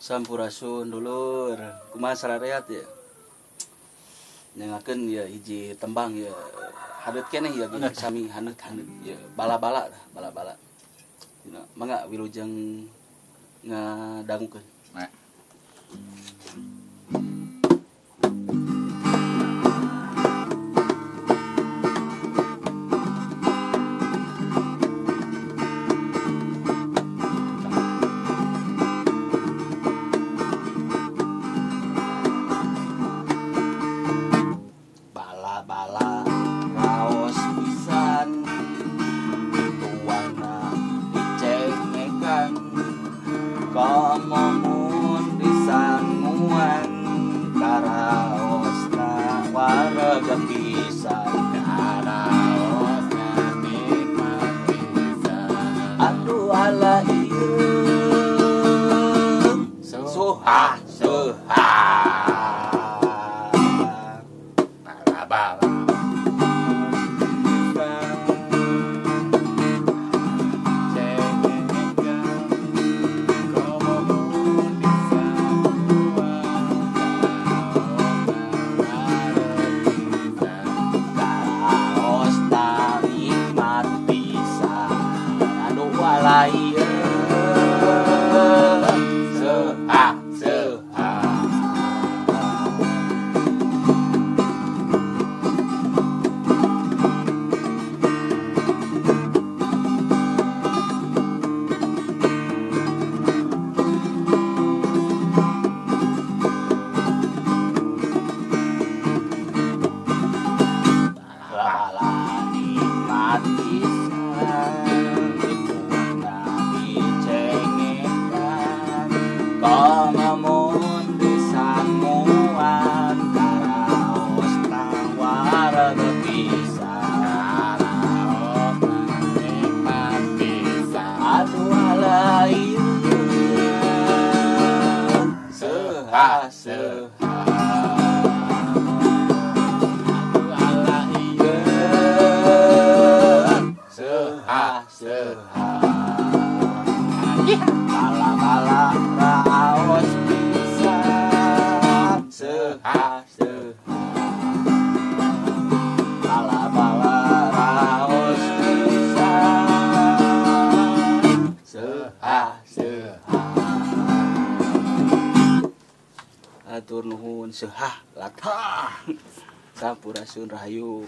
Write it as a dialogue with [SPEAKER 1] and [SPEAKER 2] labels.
[SPEAKER 1] Sampurasun dulur, kumaha sarareat ya. Nyangakeun ya hiji tembang ya. Hadeut keneh ya gini sami haneut-haneut ya bala-bala lah, bala-bala. Dina mangga wilujeng ngadangukeun.
[SPEAKER 2] Nah.
[SPEAKER 1] Bala-bala raos pisan dituangna dicengekan komomun disanguan karaosna warega pisan
[SPEAKER 2] Karaosna nikmat pisan.
[SPEAKER 1] Aduh ala ieu suha suha
[SPEAKER 2] Bala-bala
[SPEAKER 1] karaosna nikmat pisan aduh ala ieu suha suha. Bala nikmat pisan dituangna dicengekan komomun disanguan karaosna wareg pisan aduh ala ieu seuha seuha aduh ala ieu seuha seuha bala-bala raos pisan seuha seuha bala-bala raos pisan seuha seuha. Atur nuhun seuha latah. Sampurasun rahayu.